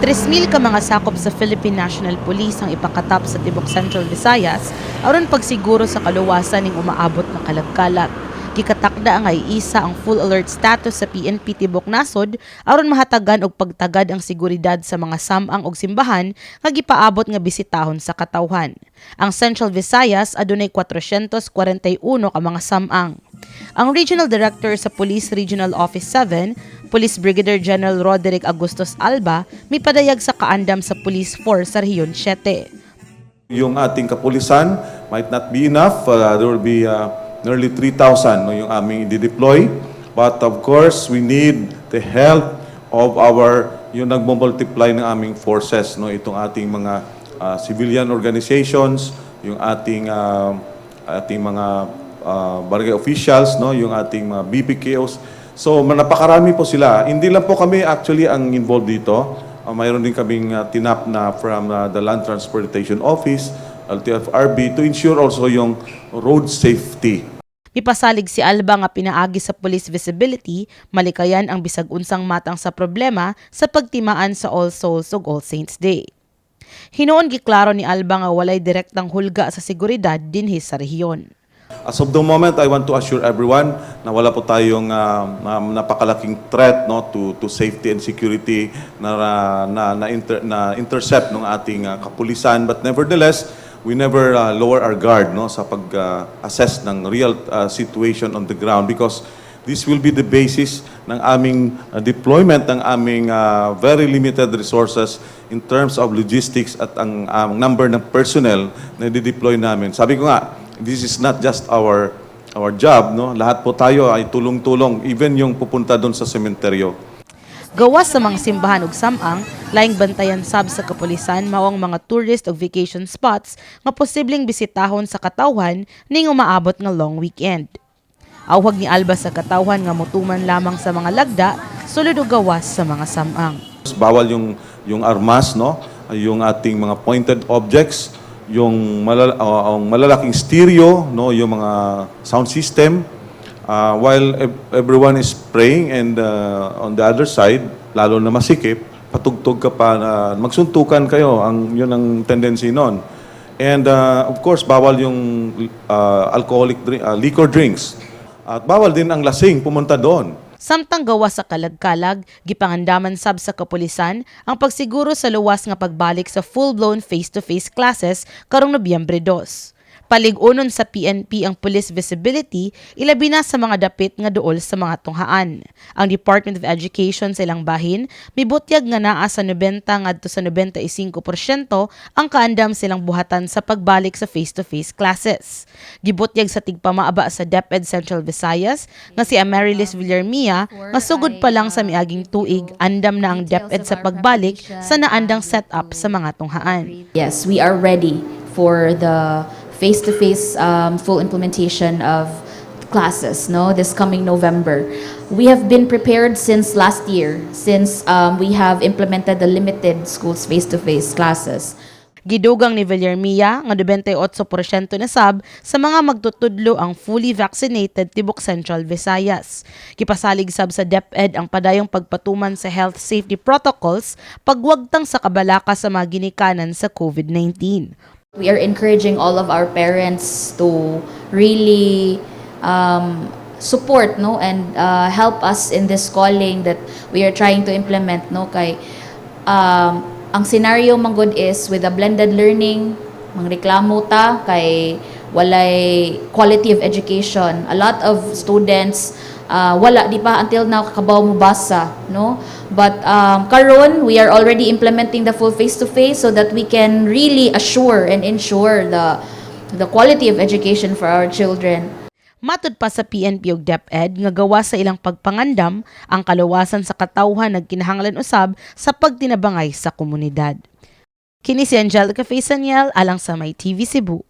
3,000 ka mga sakop sa Philippine National Police ang ipakatap sa tibok Central Visayas aron pagsiguro sa kaluwasan ning umaabot nga kalag-kalag. Gikatakda nga iisa ang full alert status sa PNP tibok nasod aron mahatagan og pagtagad ang seguridad sa mga samang og simbahan nga gipaabot nga bisitahon sa katawhan. Ang Central Visayas adunay 441 ka mga samang. Ang Regional Director sa Police Regional Office 7, Police Brigadier General Roderick Augustus Alba, mipadayag sa kaandam sa Police Force sa Rehiyon 7. Yung ating kapulisan might not be enough. There will be nearly 3,000, no, yung aming i-deploy. But of course, we need the help of our, yung nagmo-multiply ng aming forces, no, itong ating mga civilian organizations, yung ating mga barangay officials, no, yung ating mga BPKOs. So, napakarami po sila. Hindi lang po kami actually ang involved dito. Mayroon din kaming tinap na from the Land Transportation Office, LTFRB, to ensure also yung road safety. Mipasalig si Alba nga pinaagi sa police visibility, malikayan ang bisag unsang matang sa problema sa pagtimaan sa All Souls ug All Saints Day. Hinuon giklaro ni Alba nga walay direktang hulga sa seguridad dinhi sa rehiyon. As of the moment, I want to assure everyone na wala po tayong napakalaking threat, no, to safety and security na intercept ng ating kapulisan. But nevertheless, we never lower our guard, no, sa pag-assess ng real situation on the ground because this will be the basis ng aming deployment ng aming very limited resources in terms of logistics at ang number ng personnel na i-deploy namin. Sabi ko nga, this is not just our job, no? Lahat po tayo ay tulong-tulong, even yung pupunta doon sa sementeryo. Gawas sa mga simbahan ug samang, laing bantayan sab sa kapulisan mao ang mga tourist ug vacation spots nga posibleng bisitahon sa katawhan ning umaabot nga long weekend. Awhag ni Alba sa katawhan nga motuman lamang sa mga lagda sulod og gawas sa mga samang. Bawal yung armas, no? Yung ating mga pointed objects, yung ang malalaking stereo, no, yung mga sound system. While everyone is praying and on the other side, lalo na masikip, patugtog ka pa na magsuntukan kayo, ang yun ang tendency noon. And of course, bawal yung alcoholic drink, liquor drinks. At bawal din ang lasing pumunta doon. Samtang gawas sa kalag-kalag, gipangandaman sab sa kapulisan ang pagsiguro sa luwas nga pagbalik sa full-blown face-to-face classes karong Nobyembre 2. Palig-unon sa PNP ang police visibility, ilabi na sa mga dapit nga duol sa mga tunghaan. Ang Department of Education sa ilang bahin, mibutyag nga naa sa 90 ngadto sa 95% ang kaandam silang buhatan sa pagbalik sa face-to-face classes. Gibutyag sa tigpamaaba sa DepEd Central Visayas nga si Amarilis Villarmia nga sugod pa lang sa miaging tuig, andam na ang DepEd sa pagbalik sa naandang setup sa mga tunghaan. Yes, we are ready for the face-to-face full implementation of classes, no, this coming November. We have been prepared since last year, since we have implemented the limited schools face-to-face classes. Gidugang ni Villarmia nga 98% na sab sa mga magtutudlo ang fully vaccinated tibok Central Visayas. Gipasalig sab sa DepEd ang padayong pagpatuman sa health safety protocols pagwagtang sa kabalaka sa mga ginikanan sa COVID-19. We are encouraging all of our parents to really support, no, and help us in this calling that we are trying to implement, no, kay ang scenario man gud is with a blended learning, mangreklamo ta kay walay quality of education. A lot of students wala di pa until now kakabaw mo basa, no? But karon we are already implementing the full face to face so that we can really assure and ensure the quality of education for our children. Matud pa sa PNP ug DepEd nga gawas sa ilang pagpangandam, ang kaluwasan sa katawhan nagkinahanglan usab sa pagtinabangay sa komunidad. Kini si Angelica Faisaniel alang sa May TV Cebu.